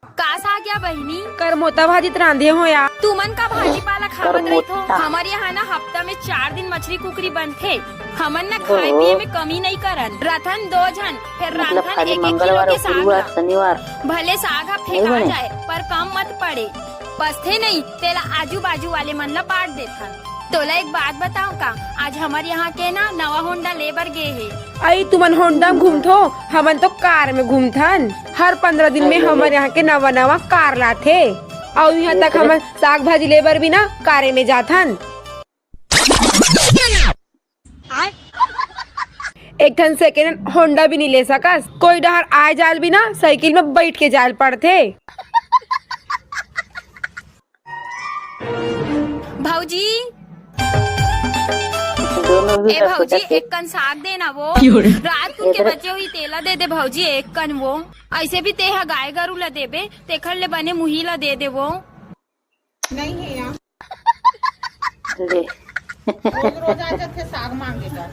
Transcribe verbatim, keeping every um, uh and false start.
का साग या बहिनी? करमोता भाजी त रांधे हो या। तुमन का भाजी पाला खावत रहिथो? हमर यहाँ ना हफ्ता में चार दिन मछली कुकरी बनथे। हमन ना खाए पिए में कमी नइ करन। रथन दो झन, फेर मतलब रांधन खाली एक एक किलो मंगलवार के अउ साग गुरुवार, ला। शनिवार। भले साग ह फेंका जाए, पर कम मत पड़े। बचथे नइ, तेला आजू बाजू वाले मन ला बांट देथन। तोला एक बात बताओ का, आज हमर यहाँ के ना नवा होंडा ले बर गे हे। अई तुमन होंडा में घूमथो, हमन तो कार में घूमथन। हर पंद्रह दिन में हमर यहाँ के नवा नवा कार लाथे, अउ यहाँ तक हमन साग भाजी ले बर भी ना कारे में जाथन। एक ठन सेकेंड हैंड होंडा भी नहीं ले सकस, कोई डहर आए जाल भी ना साइकिल में बैठ के जाल पड़थे। भौजी, ए भौजी, एक कन साग देना वो। रात कुन के बचे हुई तेला दे दे भौजी, एक कन वो। ऐसे भी तेहा गाय गरु ला देबे, तेखर ले बने मुही ला दे दे वो। नहीं है यहाँ। ले। रोज रोज आ जाते साग मांगे का।